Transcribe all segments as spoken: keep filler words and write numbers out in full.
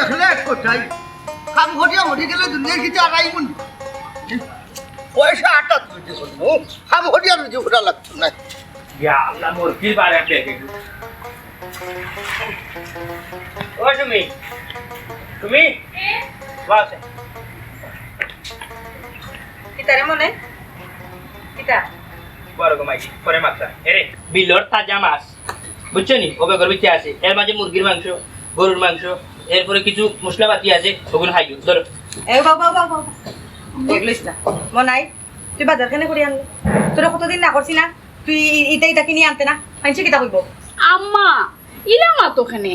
আসলে এক কথাই, কাম করিয়া মরি গেলে দুনিয়ার কিছু আর আইব নি। পয়সা আটা তুলতে হইব, কাম করিয়া রুজি করা লাগতো না। ইয়া আল্লাহ, মুরগির বারে পেয়ে গেল। ও সুমি, তুমি? বাস। কিতা রে মনে? কিতা? বড় গো মাইজি, পরে মাত্রা। এরে, বিলর তাজা মাছ। বুঝছো নি? ও বেগর ভিতরে আছে। এর মাঝে মুরগির মাংস, গরুর মাংস, এরপরে কিছু মশলাপাতি আছে, ওগুলো খাইও। ধরো। এ বাবা, বাবা, বাবা। দেখলিস না? মনাই, তুই বাজার কেনে করি আনলি? তোরা কতদিন না করছি না? তুই ই-, ইটা, ইটা কিনি আনতে না? মানষে কিতা কইব? আম্মা, ইলা মা তো কেনে।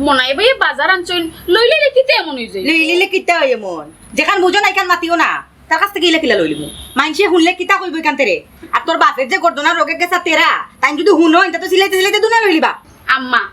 মনাই ভাই বাজার আনছইন, লইলে কিতা এমন হই যায়? লইলে কিতা হয় এমন? যেখান বুঝো না, এখান মাতিও না। তার কাছ থেকে ইলা কিলা লইলিমু? মানষে হুনলে কিতা কইব এখান তেরে? আর তোর বাপের যে গর্দনার রগে গেছা তেরা, তাই যদি হুনো, ইটা তো সিলাইতে সিলাইতে দুনা লইলিবা। আম্মা,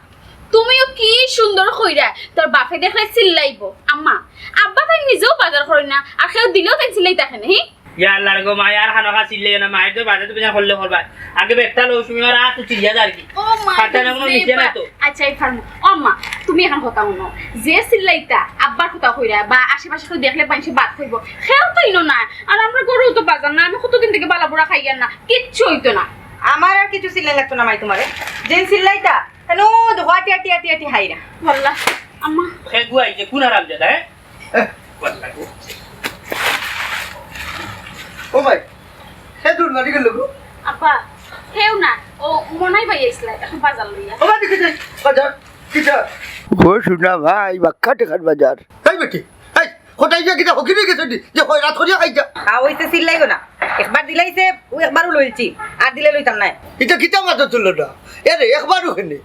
তুমিও কি সুন্দর কইরা, তোর বাপে দেখলে চিল্লাইব। আম্মা, আব্বা তাই নিজেও বাজার করে না, আর কেউ দিলেও তাই চিল্লাই থাকে না, হি? ইয়া আল্লাহ গো, মায় আর খানো খা চিল্লাইও না, মায়ের তো বাজার তো বাজার করলে করবা। আগে ব্যাগটা লও, তুমি আর আত চিল্লিয়া যার কি? ও মা, পাতা না কোনো নিচে না তো। আচ্ছা, এই ফার্ম। ও মা, তুমি এখন কথা হুনো। যে চিল্লাইতা, আব্বার কথা কইরা, বা আশেপাশে কেউ দেখলে মানষে বাদ কইব। কেউ তো ইনো না। আর আমরা গরু তো বাজার না, আমি কতদিন থেকে বালা বুড়া খাইয়ার না, কিচ্ছু হইতো না। আমার আর কিছু চিল্লাই লাগতো না, মাই তোমারে। যে চিল্লাইতা, কেন দেখো, আটি, আটি, আটি, আটি, হাইরা। ওয়াল্লাহ, আম্মা। হে গুয়াই যে কোন আরাম জাদা, হ্যাঁ? এহ, ওয়াল্লাহ গো। ও ভাই, হে দূর মারি গেল গো। আব্বা, কেউ না, ও মনাই ভাই আইসলা, এখন বাজার লইয়া। ও ভাই, দেখে যাই, বাজার, কিতা? ও শোনা ভাই, বাক্কা টেকার বাজার। এই বেটি, এই, কোথায় গিয়া কিতা হকি নিয়ে গেছে নি? যে হয় রাত করিয়া খাই যা। খাওয়া হইছে চিল্লাইও না। একবার দিলাইছে, ও একবারও লইছি। আর দিলে লইতাম না। ইটা কিতা মাত্র তুললো না? এরে, একবারও কেনে?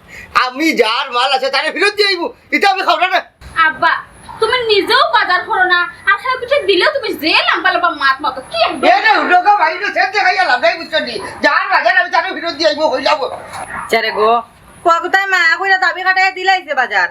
আমি যার মাল আছে, তারে ফেরত দিয়ে আইবো। ইটা আমি খাওয়া না। আব্বা, তুমি নিজেও বাজার করো না, আর খালি পিঠে দিলেও তুমি যে লম্বা লম্বা মাত মাতো, কি একদম? এরে, উঠো গো ভাই, তো সেদ্ধ খাইয়া লাভ নাই, বুঝছো নি? যার বাজার আমি তারে ফেরত দিয়ে আইবো, কইলাম। চারে গো, কোয়া কোথায় মা কইরা দাবি কাটাইয়া দিলাইছে বাজার।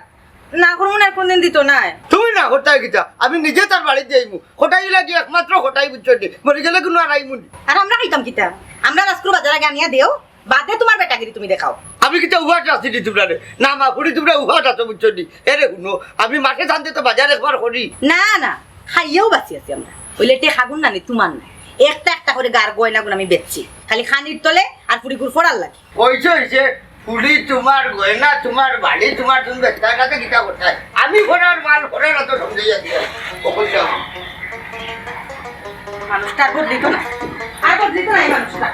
না করবো না, কোনদিন দিত নাই। তুমি না করতায় কিতা? আমি নিজে তার বাড়িত যাইমু। কটাই লাগি একমাত্র কটাই বুঝছো নি? মরি গেলে কোনো আর আইমু নি। আর আমরা খাইতাম কিতা? আমরা রাজকুর বাজার আগে আনিয়া দেও, বাদে তোমার বেটাগিরি তুমি দেখাও। আমি কিতা উহাত আছি নি তোমরা রে? না মা, ফুড়ি তোমরা উহাত আছো বুঝছো নি? এরে হুনো, আমি মাসে শান্তি তো বাজার একবার করি। না, না, খাইয়াও বাঁচি আছি আমরা। ওইলে টেকাগুন নানি তোমার নাই। একটা একটা করে গার গয়নাগুন আমি বেচছি। খালি খানির তলে আর ফুড়িগুর ফড়ার লাগি। অইছে, অইছে। ফুড়ি তোমার, গয়না তোমার, বাড়ি তোমার, তুমি বেচতায় না তো কিতা করতায়? আমি ঘরের মাল ঘরের অত সমঝাইয়া দিলাম। ও কইছে, মানুষটা আর বদলিত না, আর বদলিত না এই মানুষটা।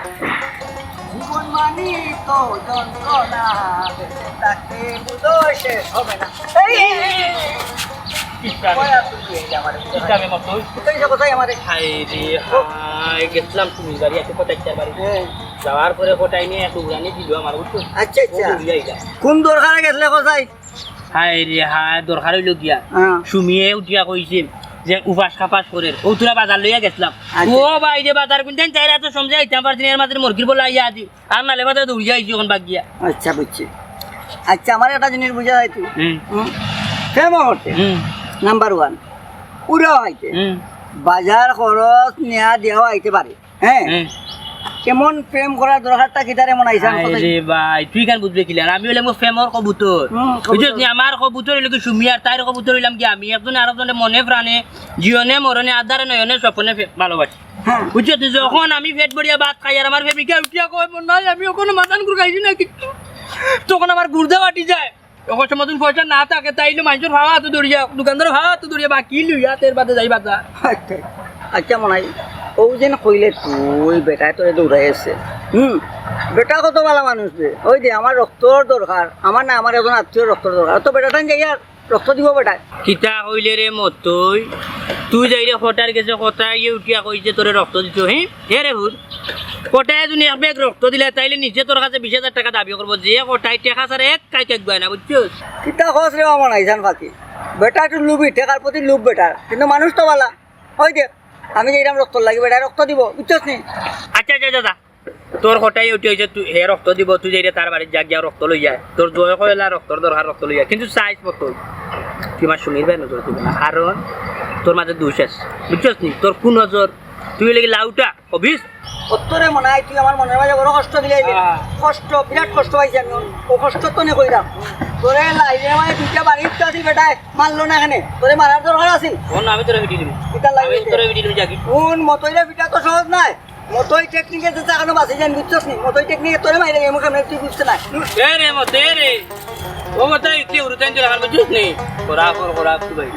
জীবন মানি তো যন্ত্রণা, বেঁচে থাকতে বোধহয় শেষ হবে না। এই, এই, এই, এই। ইসলামে মতই। কোথায় যাবো, কোথায় আমারে? হায় রে, হায়, গেছিলাম তুমি বাড়ি, এত কোথায় চার বাড়ি। হ্যাঁ। যাওয়ার পরে কোথায় নিয়ে এক উড়ানি দিল আমার, বুঝছো? আচ্ছা, আচ্ছা। ও উড়িয়া আইলা। কোন দরকারে গেছিলে কোথায়? হায় রে, হায়, দরকার হইল গিয়া। হ্যাঁ। সুমিয়ে উঠিয়া কইছে যে উপাস কাপাস করে। ও তোরা বাজার লইয়া গেছিলাম। আচ্ছা। ও ভাই রে, বাজার কোনদিন চাই রাত সমঝে আইতাম পারছি না, এর মাঝে মুরগির বলা আইয়া আদি। আর নালে বাজারে দৌড়িয়া আইছি এখন বাগিয়া। আচ্ছা, বুঝছি। আচ্ছা, আমার একটা জিনিস বুঝা যায় তুই। হুম। হুম? প্রেম করতে। হুম। Number one. উড়াও আইতে। হুম। বাজার খরচ নেয়া দেওয়া আইতে পারে। হ্যাঁ। হুম। কেমন প্রেম করার দরকারটা কিতারে মনে আইছে? আরে ভাই, তুই কেন বুঝবে কিলা? আমি হইলাম গো প্রেমর কবুতর। হুম, কবুতর। বুঝছস নি? আমার কবুতর হইলো কি সুমি আর তাইর কবুতর হইলাম কি আমি। একজনে আরকজনে মনে প্রাণে, জীবনে মরণে, আধারে নয়নে স্বপনে ফে-, ভালোবাসি। হ্যাঁ। বুঝছস নি? যখন আমি পেট ভরিয়া ভাত খাই আর আমার প্রেমিকা উঠিয়া কয়, "মন নাই, আমি ওখানে মাথান গুড় খাইছি না কিচ্ছু।" তখন আমার গুর্দা ফাটি যায়। অখন সমাজুন পয়সা না থাকে, তাইলে মানুষের ভাড়া হাতে দৌড়িয়া, দোকানদারের ভাড়া হাতে দৌড়িয়া, বাকি লইয়া তের বাদে যাই বাজার। আচ্ছা, আচ্ছা, মনাই, ও যেন কইলে তুই বেটায় তোরে দৌড়াই আছে। হুম, বেটা কত ভালা মানুষ রে। ওই দে, আমার রক্তর দরকার, আমার না, আমার একজন আত্মীয়র রক্তর দরকার। তো বেটাটাই যাই আর রক্ত দিব বেটায়। কিতা কইলে রে মতই? তুই যাইরে কটার গেছে, কটায় গিয়া উঠিয়া কইছে তোরে রক্ত দিত, হে? হে রে ভূত, কটায় যদি এক ব্যাগ রক্ত দিলে, তাইলে নিজে তোর কাছে বিশ হাজার টাকা দাবি করবো। যে কটায় টেকা ছাড়া এক কাই কেক না, বুঝছস? কিতা কস রে মামা নাইজান ফাঁকি? বেটা একটু লুবি, টেকার প্রতি লুব বেটার, কিন্তু মানুষ তো ভালা। ওই দেখ, আমি যে এরকম রক্ত লাগি, বেটায় রক্ত দিব, বুঝছস নি? আচ্ছা, আচ্ছা, আচ্ছা, যা। তোর কটায় উঠি হইছে, তুই, হে রক্ত দিব, তুই যাইরে তার বাড়িত যা, গিয়া রক্ত লইয়া আয়। তোর জয় কয়লা রক্তর দরকার, রক্ত লইয়া আয়। কিন্তু চাইস মতো, তুই আমার সুমির ভাই নজর দিবি না, কারণ তোর মাঝে দুষ আছে, বুঝছস নি? তোর কোন নজর, তুই লাগি লাউটা, অবিস। অত্তরে মনে হয় তুই আমার মনর মাঝে বড় কষ্ট দিলে। আহ। কষ্ট, বিরাট কষ্ট পাইছি আমি। অউ কষ্ট তো নে কইরাম। তোরে লাইনে মানে দুইটা বাড়ি তো আছিল বেটায়, মারলো না কেনে? তোরে মারার দরকার আছিল। কোন আমি তোরে পিটি দিমু। কিতা লাগে আমি তোরে পিটি দিমু, যা কি? কোন মতইরা পিটা তো সহজ নায়। মতই টেকনিকে যে চাকানো বাঁচি যান, বুঝছস নি? মতই টেকনিকে তোরে মাইরে গেমু কেমনে তুই বুঝতে নাই। এ রে মতই রে। ও মতই কি উড়ুতাইন চলে আমার বুঝছস নি? করা কর, করা তুই ভাই।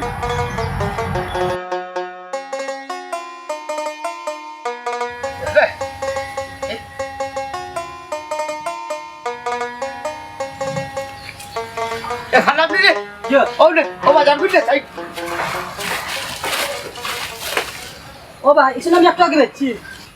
এ, খারাপ নি রে? ও নে, ও বাজার বুঝলে, সাইড। ও ভাই, ইসলাম একটু আগে বেচছি।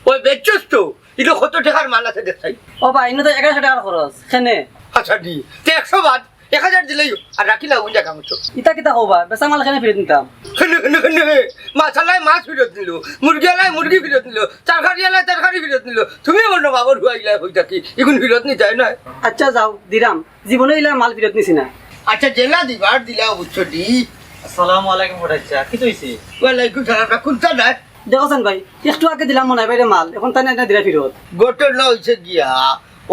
ওই বেচছস তো? ইনো কত টেকার মাল আছে দেখ সাইড। ও ভাই, ইনো তো এগারোশো টেকার খরচ। কেনে? আচ্ছা দি, তে একশো বাদ। এক হাজার দিলেই আর রাখিলা ওই জায়গা মতো। ইতা কিতা কও বা? বেচা মাল কেনে ফিরত নিতাম? কেনে, কেনে, কেনে? মাছ আলাই মাছ ফিরত নিল, মুরগি আলাই মুরগি ফিরত নিল, তরকারি আলাই তরকারি ফিরত নিল। তুমি আমার নবাবর হুয়া ইলা হই থাকি, এখন ফিরত নি যায় না। আচ্ছা যাও, দিরাম। জীবনে ইলা মাল ফিরত নিছি না। আচ্ছা, জেলা দিবার দিলা বুঝছো দি। আসসালামু আলাইকুম ফটাচ্ছা, কি তৈছে? ওয়ালাইকুম সালাম, তা কোনটা নাই? দেখো চান ভাই, একটু আগে দিলাম মনাই ভাইরে মাল, এখন তাই না দিরা ফিরত। ঘটনা হইছে গিয়া,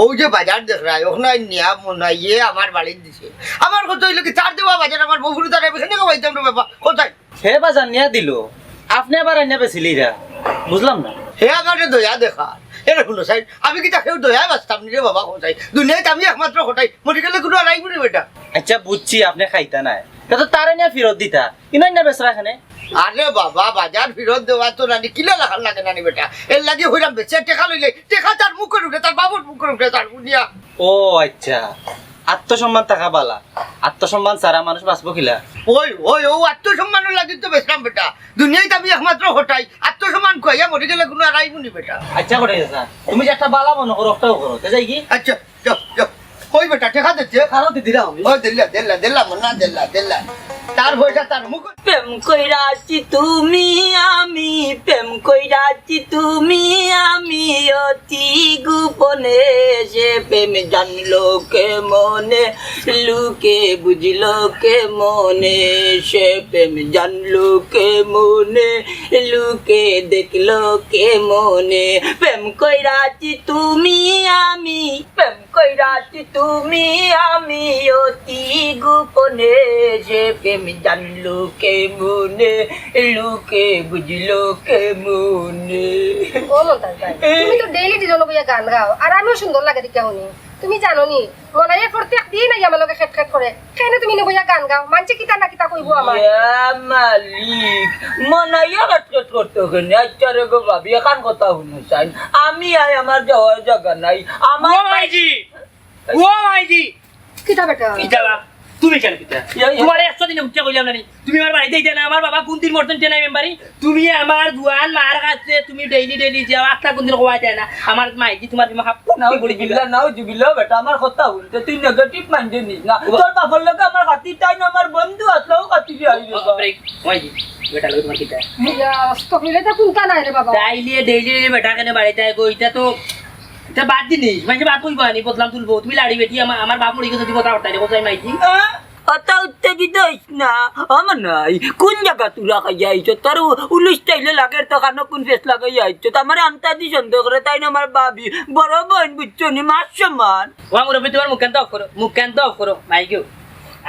ও যে বাজার দেখরায়, ওখানে নিয়া মনাইয়ে আমার বাড়িত দিছে। আমার কথা হইলো কি, তার দেওয়া বাজার আমার বউ ফুরু তার এখানে খাওয়াইতাম রে বাবা, কোথায়? হে বাজার নিয়া দিল, আপনি আবার আইনা বেচিলিরা, বুঝলাম না। হে আমারে দয়া দেখা, এরে হুনো সাইড, আমি কিতা কেউ দয়া বাঁচতাম নি রে বাবা, কোথায়? দুনিয়াত আমি একমাত্র কোথায়, মরি গেলে কোনো আর আইব নি বেটা। আচ্ছা বুঝছি, আপনি খাইতা নাই, তা তো তারে নিয়া ফিরত দিতা, ইনাই না বেচরা কেনে? আরে বাবা, বাজার ফিরত দেওয়া তো নানি কিলা লাখান লাগে নানি বেটা। এর লাগি হইলাম বেচে টেকা লইলে, টেকা তার মুখর উপরে, তার বাবুর মুখর উপরে, তার বুঝিয়া। ও আচ্ছা, আত্মসম্মান থাকা বালা। আত্মসম্মান ছাড়া মানুষ বাঁচবো কিলা? ওই, ওই, ও আত্মসম্মানের লাগি তো বেচলাম বেটা। দুনিয়াত আমি একমাত্র হটাই, আত্মসম্মান খুয়াইয়া মরি গেলে কোনো আর আইব নি বেটা। আচ্ছা করে চাচা, তুমি যে একটা বালা মনে করো, ওটাও করো, তে যাই কি? আচ্ছা, যাও, যাও। কই বেটা, টেকা দিতে? কারো দি দিলাম আমি। ও, দিল্লা, দিল্লা, দিল্লা, মন্না, দিল্লা, দিল্লা। তার পয়সা তার মুখ। প্রেম কইরাছি তুমি আমি, প্রেম কইরাছি তুমি আমি, অতি গোপনে। সে প্রেম জানলো কে মনে, লোকে বুঝলো কে মনে। সে প্রেম জানলো কে মনে, লোকে দেখলো কে মনে। প্রেম কইরাছি তুমি আমি, প্রেম কইরাছি তুমি আমি অতি গোপনে, সে প্রেম জানলো কে মনে, লোকে বুঝলো কে মনে। ও মন্তাজ ভাই, তুমি তো ডেইলি ডিজনো বইয়া গান গাও, আর আমিও সুন্দর লাগে দেখিয়া হুনি। তুমি জানো নি, মনাইয়ে প্রত্যেক দিন আইয়া আমার লগে খেট খেট করে। কেনে তুমি নি বইয়া গান গাও? মানষে কিতা না কিতা কইবো আমার? ইয়া মালিক, মনাইয়ে খেট খেট করতো কেনে? আচ্ছা রে গো ভাবি, এখান কথা হুনো চাই। আমি আই আমার যাওয়ার জাগা নাই। আমার ও মাইজি, ও মাইজি। কিতা বেটা? কিতা বা? তুমি কেনে কিতা? ইয়া, ইয়া। তোমার একশো দিনে উঠতে কইলাম না নি? তুমি আমার বাড়িত আইতা না, আমার বাবা কোন দিন মরতন টেনাই মেম্বারি? তুমি আমার জুয়ান মার কাছে তুমি ডেইলি ডেইলি যাও, আস্তা কোন দিন কওয়া যায় না। আমার মাইজি তোমার দিমা হাপ নাউজুবিল্লাহ, নাউজুবিল্লাহ বেটা, আমার কথা হুনতে তুই নেগেটিভ মাইন্ডে নিস না। তোর বাপর লগে আমার খাতির তাই না, আমার বন্ধু আসলেও খাতিরে আইবে। ও, ও, ব্রেক, মাইজি, বেটা লগে তোমার কিতা? ইয়া, আস্তাগফিরুল্লাহ, এটা কোনটা নাই রে বাবা? তাইলে ডেইলি ডেইলি বেটা কেনে বাড়িত আয় গো? ইটা তো, ইটা বাদ দিনিস, মাইজি বাদ কইবা নি, বদনাম তুলবো। তুমি লাড়ি বেটি, আমার, আমার বাপ মরি গেছে, তুই কথা বার্তা রে, কোথায় মাইজি? আহ? অত উত্তেজিত হইস না, আমার নাই। কোন জাগা তুরা খাইয়া আইছো? তোর উ-, উলুস স্টাইলে লাগের তো কানো কোন ফেস লাগাইয়া আইছো? তো আমারে আন্তাজি সন্দেহ করে, তাই না আমার ভাবি? বড় বইন বুঝছো নি, মার সমান। ওয়া মুরব্বি, তোমার মুখখান তো off করো, মুখখান তো off করো, মাইগো।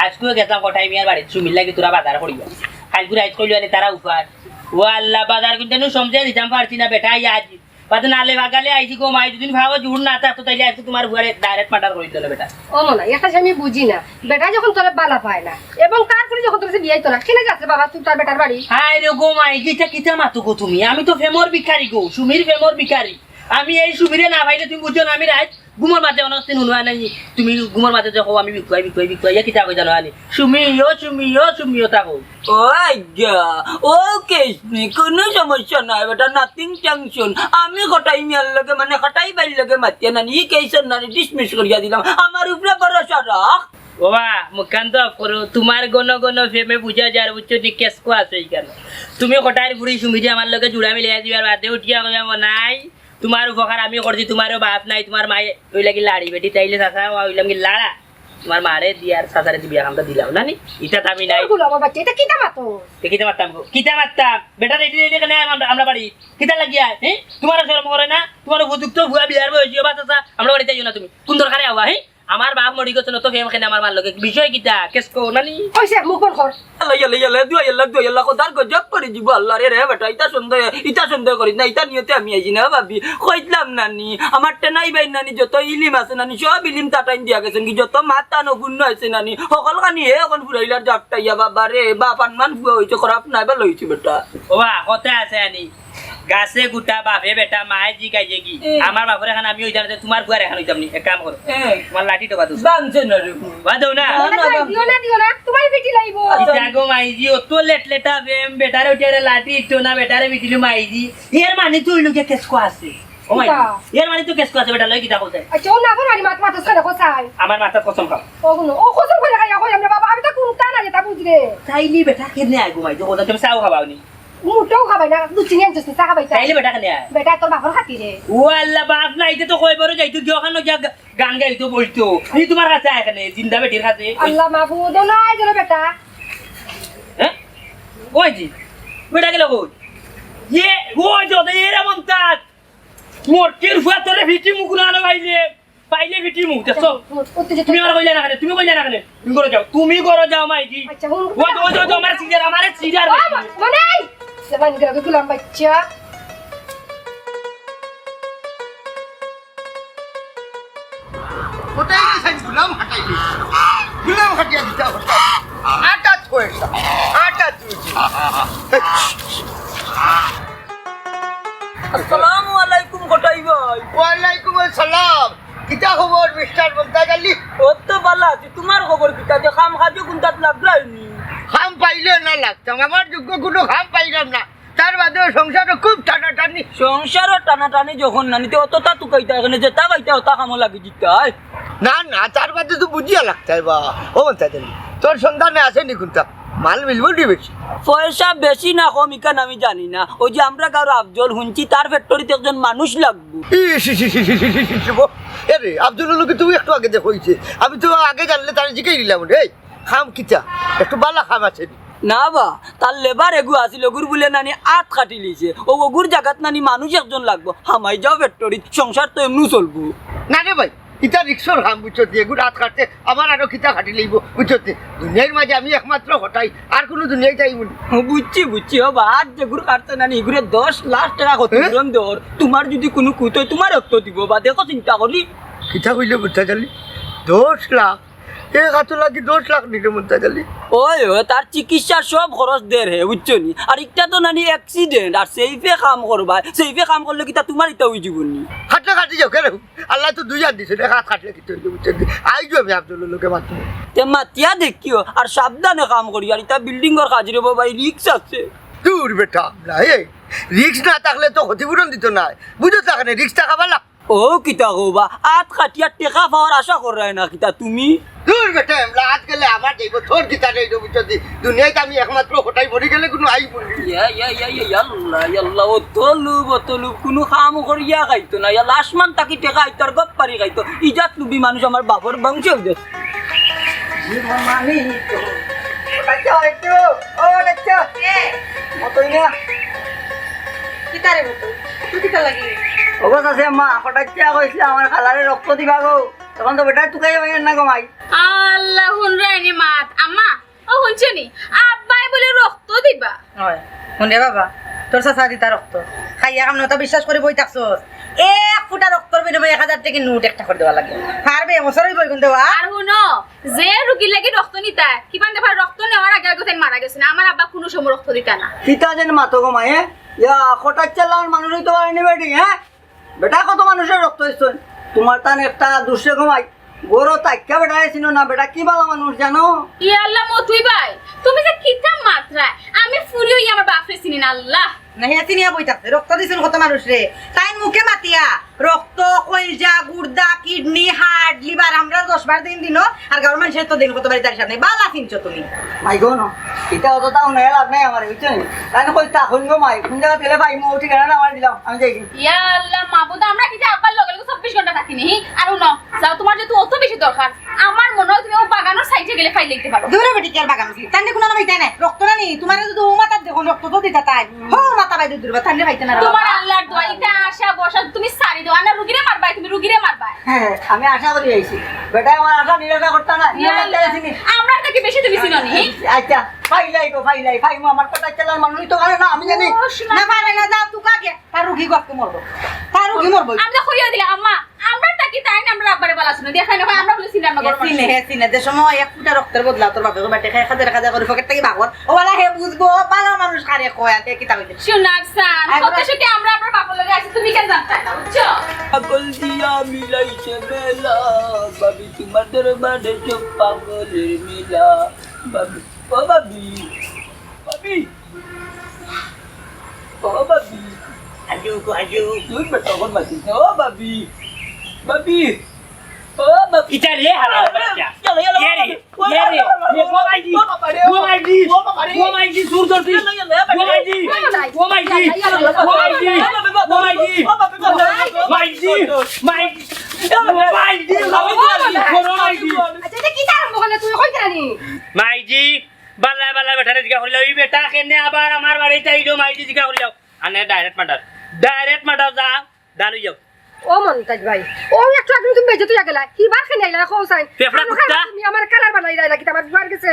আইজকুও গেছলাম কটাই মিয়ার বাড়িত, সুমির লাগি তোরা বাজার করিয়া। কাইলকু রাইত কইলো আনি তারা উপাস। ও আল্লাহ, বাজার কিন্তু নু সমঝে দিতাম পারছি না বেটা, আইয়া আজি। বাদে নালে বাগালে আইছি গো মাই, দুদিন ভাবো জুর না থাকতো, তাইলে আজকে তোমার বুয়ারে direct murder করে দিল বেটা। ও মনা, একটা জিনিস আমি বুঝি না, বেটা যখন তোরে বালা পায় না এবং তার ফুরি যখন তোরে বিয়াইতো না, কেনে যাস রে বাবা তুই তার বেটার বাড়ি? হায় রে গো মাই, কিতা কিতা মাতো গো তুমি? আমি তো প্রেমর ভিখারি গো, সুমির প্রেমর ভিখারি। আমি এই সুমিরে না পাইলে তুমি বুঝো না, আমি রাইত ঘুমর মাঝে অনেক দিন হুনুয়া নাই, তুমি ঘুমর মাঝে দেখো আমি বিকুয়াই, বিকুয়াই, বিকুয়াই, ইয়া কিতা কই জানো আনি? সুমি, ও সুমি, ও সুমি, ও থাকো। ও আজ্ঞা, ও কেসনি, কোনো সমস্যা নাই বেটা, nothing tension। আমি কটাই মিয়ার লগে, মানে কটাই ভাইর লগে মাতিয়া নানি, ই কেসর নানি dismiss করিয়া দিলাম। আমার উপরে ভরসা রাখ। বাবা, মুখখান তো off করো, তোমার ঘন ঘন প্রেমে বুঝা যার, বুঝছো নি, কেসকো আছে এইখানে। তুমি কটাইর ফুরি সুমিরে আমার লগে জুড়া মিলিয়া দিবার বাদে উঠিয়া কইয়া মনাই, তোমার উপকার আমি করছি, তোমারও বাপ নাই, তোমার মায়ে ওই লাগি লাড়ি বেটি, তাইলে চাচা, ওয়া হইলাম কি লাড়া? তুমার মারে দিয়ার চাচারে দি বিয়া খান্তা দিলাও না নি? ইতা তো আমি নাই। তোর গুলামর বাচ্চা, ইতা কিতা মাতো? তে কিতা মাততাম গো? কিতা মাততাম? বেটা রেডি রেডি কেনে আয় আমরা, আমরা বাড়ি? কিতা লাগিয়া আয়? হ্যাঁ? তুমার শরম করে না? তুমার উপযুক্ত ফুয়া বিয়ার বয়সী, ও বা চাচা, আমরা বাড়িত আইও না তুমি। কুন দরকারে আওয়া, হ্যাঁ? আমার বাপ মরি গেছে, নত ফেম কেনে আমার মার লগে? বিষয় কিতা? কেস কো না নি? কইছে, মুখ বন্ধ কর। আল্লাহ, আল্লাহ, আল্লাহ, দুয়া, আল্লাহ, দুয়া, আল্লাহ, খোদার গজব করি দিব, আল্লাহ রে, রে বেটা, ইতা সন্দেহ, ইতা সন্দেহ করিস না, ইতা নিয়তে আমি আইছি না, ভাবি, কইলাম নানি, আমার টেনাই ভাই নানি, যত ইলিম আছে নানি, সব ইলিম তাটাইন দিয়া গেছেন কি, যত মাত তান অগুণ্য আছে নানি, হকল খানি হে অখন ফুরাইলার জাপটাইয়া, বাবা রে, বাপ আনমান ফুয়া হইছে, খারাপ নাই, ভালা হইছে বেটা। ওবা, কথা আছে আনি, গাছে গুটা বাপে বেটা মায়ে জি গাইয়ে কি? এ। আমার বাপর এখান আমি হইতাম না, তুমার ফুয়ার এখান হইতাম নি। এক কাম করো। এ। তুমার লাঠি টোকা দোষ। বানছে না রে। বা দেও না। না, না, না, না। দিও না, দিও না। তুমার পিঠি লাইবো। ইতা গো মাইজি, অত লেট লেটা বেম, বেটারে উঠিয়ারে লাঠি ইটো না, বেটারে বিটিলু মাইজি। এর মানে তো ওই লোকে কেসকো আছে। ও মাই, কিতা? এর মানে তো কেসকো আছে, বেটা লয় কিতা করছে? আচ্ছা, ও না, আমার মাত মাথা সারা কোথায়? আমার মাথার কসম খাও। ও গুলো, ও কসম করে খাইয়া কই আমরা বাবা, আমি তো কুনতা না যেটা বুঝরে। তাইলে বেটা কেনে আইবো মাইজি, কথা তুমি চাও খাবাও নি? মুটেও খাবাই না, দুই চিনি আনছিস, চা খাবাই চা। তাইলে বেটা কেনে আয়? বেটা তোর বাপর খাতিরে। ও আল্লাহ, বাপ নাই, ইতে তো কই বড় যাইতো, গিয়ে ওখানে গিয়া গা-, গান গাইতো বইতো। ই তুমার কাছে আয় কেনে, জিন্দা বেটির কাছে। আল্লাহ মাবুদ, ও না আয় গেল বেটা। হ্যাঁ? ওই জি, বেটা গেল কই? ইয়ে, ওই যে ওদের এরা মন্তাজ। মোর টির ফুয়া তোরে ফিটি মুখ না পাইলে। পাইলে পিটিমু, দেখছো? উত্তেজিত তুমি আমার কইলে না কেনে? তুমি কইলে না কেনে? তুমি ঘরো যাও, তুমি ঘরো যাও, মাইজি। আচ্ছা, হুন। ও, ও, ও, ও, আমারে সিজার, আমারে সিজার। ও, মা-, মনে নাই? সেবান গেল, গুলাম বাচ্চা। ওটাই গেছেন, গুলাম হাটাই গেছে। গুলাম হাটিয়া দিতে হবে। আটা ছয়েছে, আটা ছয়েছে। আসসালামু আলাইকুম, কটাই ভাই। ওয়ালাইকুম আসসালাম। কিতা খবর, মিস্টার মন্তাজ আলী? ও তো ভালা আছি, তুমার খবর কিতা? যে কাম কাজে কুনটাত লাগলায়নি? কাম পাইলে না লাগতাম, আমার যোগ্য কুনু কাম পাইলাম না। তার বাদেও সংসারও খুব টানাটানি। সংসারও টানাটানি যখন নানি, তে অতটা তুকাইতা কেনে, যেটা পাইতা অতা কামো লাগি দিতায়। না, না, তার বাদে তো বুঝিয়া লাগতায় বা। ও মন্তাজ আলী, তোর সন্ধানে আছেনি কুনটা? মাল মিলবো নি বেশি? পয়সা বেশি না কম ইখান আমি জানি না। ওই যে আমরা গাঁওর আফজল হুনছি, তার ফ্যাক্টরিত একজন মানুষ লাগবো। ইস, ইস, ইস, ইস, ইস, ইস, ইস, ইস, ও, এ রে, আফজলর লগে তুমি একটু আগে দেখা অইছে। আমি তো আগে জানলে তারে জিকাই দিলাম, এই, কাম কিতা? একটু বালা কাম আছে নি? না বা, তার লেবার এগু আছিল, ওগুর বুলে নানি আত কাটি লিছে। ও ওগুর জাগাত নানি মানুষ একজন লাগবো। হামাই যাও ফ্যাক্টরিত, সংসার তো এমনু চলবো। না রে ভাই, ইটা রিক্সর কাম, বুঝছো নি? এগুর আত কাটতে আমার আরো কিতা কাটি লইব, বুঝছো নি? দুনিয়ার মাঝে আমি একমাত্র কটাই, আর কুনু দুনিয়াত আইব নি। ও, বুঝছি, বুঝছি। ও বা, আর যেগুর কাটতে নানি, এগুরে দশ লাখ টেকা ক্ষতিপূরণ দেওর। তুমার যুদি কুনু কুত অয়, তুমার রক্ত দিব বা, দেখো চিন্তা করি। কিতা কইলে বুঝতে চালি? দশ লাখ? এ কাতো লাগি দশ লাখ নিলে মন্তাজ আলী। ওই, ওই, তার চিকিৎসার সব খরচ দের হে, বুঝছো নি? আর ইটা তো নানি accident, আর সেইফে কাম করবা, সেইফে কাম করলে কিতা তুমার ইতা অই যিবো নি? কাটলে কাটি যাও, কেনে? আল্লায় তো দুই হাত দিছে, এক হাত কাটলে কিতা অইলো, বুঝছো নি? আইজো আমি আফজলর লগে মাতমু। তে মাতিয়া দেখিও, আর সাবধানে কাম করি, আর ইতা বিল্ডিংর কাজ রে বাবা, রিস্ক আছে। দূর বেটা, আমলা, এ, রিস্ক না থাকলে তো ক্ষতিপূরণ দিত নায়। বুঝো তো এখানে রিস্ক থাকা বালা। ও কিতা কও বা, আত কাটিয়া টেকা পাওয়ার আশা কররায় না কিতা তুমি? দূর বেটা, আমলা, আত গেলে আমার যাইব, তোর কিতা যাইব, বুঝছো নি? দুনিয়াত আমি একমাত্র কটাই, মরি গেলে কুনু আইব নি। ইয়া, ইয়া, ইয়া, ইয়া, ইয়াল্লা, ইয়াল্লা, অত লোভ, অত লোভ, কুনু কাম করিয়া খাইতো না, ইয়া লাশমান থাকি টেকা আইতো আর গপ পারি খাইতো। ইজাত লুবি মানুষ আমার বাপর বংশ অইছে। মানি, বাচ্চা, একটু, ও বাচ্চা। এ। মতই না। কিতারে মতই? তুই কিতা লাগি? ও গো, আছে আম্মা, হঠাৎ কিয়া কইছিলা আমার খালারে রক্ত দিবা গো? তখন তো বেটায় তুকাইয়া পাইয়ার না গো মাই। আল্লাহ, হুনরায়নি মাত। আম্মা, ও হুনছো নি? আব্বায় বুলে রক্ত দিবা। অয়, হুন রে বাবা, তোর চাচা দিতা রক্ত। খাইয়া কাম নতা বিশ্বাস করি বই থাকছস। এক ফুটা রক্তর বিনিময়ে এক হাজার টেকির নোট একটা করি দেওয়া লাগে। পারবে, এবছরই বই গুন দেওয়া। আর হুনো, যে রুগীর লাগি রক্ত নিতা, কিমান দফা রক্ত নেওয়ার আগে আগে তাইন মারা গেছে না। আমার আব্বা কুনু সময় রক্ত দিতা না। কিতা যেন মাতো গো মায়ে? ইয়া, কটাচ্চা লান মানুষ অইতো পারেনি বেটি, হ্যাঁ? বেটা কত মানুষর রক্ত দিছইন। তুমার তান একটা দুষে গো মাই। গরো তাইক্কা বেটারে চিনো না, বেটা কি বালা মানুষ জানো? ইয়া আল্লাহ, মতুই ভাই, তুমি যে কিতা মাতরায়, আমি ফুরি অইয়া আমার বাপরে চিনি না, আল্লাহ। না, হে চিনিয়া বই থাকছে, রক্ত দিছইন কত মানুষরে। তাইন মুখে মাতিয়া, রক্ত, কইলজা, গুর্দা, কিডনি, হার্ট, লিভার, আমরার দশ বার দিন দিনো, আর গাঁওর মানষের তো দিন কত বাড়ি তার সামনে। বালা চিনছো তুমি। মাই গো, না, ইতা অততা হুনাইয়া লাভ নাই আমার, বুঝছো নি? তাইন কই তা হুন গো মাই, কুন জাগাত গেলে পাইমু, ঠিকানা না আমার দিলাও, আমি যাই। ইয়া আল্লাহ, মাবুদ, আমরা কিতা আব্বার লগে লগে সব চব্বিশ ঘন্টা থাকিনি, হি? আর হুনো, যাও, তুমার যেহেতু অত বেশি দরকার, আমার মনে অয় তুমি অউ বাগানর সাইডে গেলে পাইলাইতে পারো। দূরে বেটি, কিয়ার বাগান আছে? তাইন দেখো না, আমি তাই না, রক্ত না নি, তুমারে যদি অউ মাথাত দেখো, রক্ত তো দিতা তাই। হো, মাথা বাইদে দূর বা, তাইলে পাইতে না রে তুমার বাবা। আল্লার দোয়া, ইতা আশা ভরসা তুমি ছাড়ি দেও, আর না রুগীরে মারবায়, তুমি রুগীরে মারবায়। হ্যাঁ, আমি আশা করি আইছি। বেটা, আমার আশা নিরাশা করতা না, ইয়া আল্লাহ। আমরার থাকি বেশি তুমি চিনো নি। আচ্ছা, পাইলাই গো, পাইলাই, পাইমু, আমার কথা চালার মানুষ তো করে না, আমি জানি। ও, শোনা। না পারে না, যাও, তুই কাকে? তার রুগী গো আজকে মরবো। তার রুগী মরবো। আমি তো কইয়া দিলাম, আম্মা, আমরার থাকি তাইন আমরার আব্বারে বালা চিনো। দেখইন না, আমরা বলে চিনলাম না, এ গরম চিনে, মানুষ। হে চিনে। যে সময় এক ফুটা রক্তর বদলা তোর বাপে বাটে খায়, খাজা খাজা করি পকেট থাকি বাগর। ও বালা হে বুঝবো, বালা মানুষ কারে কয়, আর হে কিতা কইতে? শোনার সান, আরে কত বাবা। সুখে আমরা আমরার বাপর লগে আছি, তুমি কেন জানতায় না, বুঝছো? পাগল দিয়া মিলাইছে মেলা, ভাবি তোমার দরবারে সব পাগলের মেলা। ভাবি, ও ভাবি, ভাবি। ও ভাবি, আজু, আজু। তুই বেটা কোন মাতিস না? ও ভাবি, ভাবি, ও ভাবি। ইটা রে হারাম বাচ্চা। ইয়ালা, ইয়ালা, ইয়ে রে, ইয়ালা, ইয়ে রে, ইয়ালা, ইয়ে ও মাইজি, ও বাবা রে, ও মাইজি, ও বাবা রে। ও মাইজি, সুর ধরছি। ইয়ালা, ইয়ালা, ইয়ালা, ও মাইজি, ইয়ালা, ও মাইজি, ইয়ালা, ইয়ালা, ও মাইজি, ইয়ালা, ও মাইজি, ইয়ালা, ইয়ালা, মাইজি, মাইজি, ইয়ালা, ইয়ালা, মাইজি, ইয়ালা, ইয়ালা, ইয়ালা। ও মাইজি। আচ্ছা, ইটা কিতা আরম্ভ করলে তুই? কই জানি? মাইজি, বালা বালা বেটারে জিগা করিলাও, ই বেটা কেনে আবার আমার বাড়িত আইলো, মাইজি জিগা করিলাও। আনে direct murder, direct murder যা, ডান অই যাও। ও মন্তাজ ভাই, ও একটু আগে তুমি বেজে তুই গেলা, হিবার কেনে আইলা, কও চাই। পেফড়া কুত্তা। তুমি আমার কালার বানাই রাইলা, কিতা আমার বুয়ার গেছে?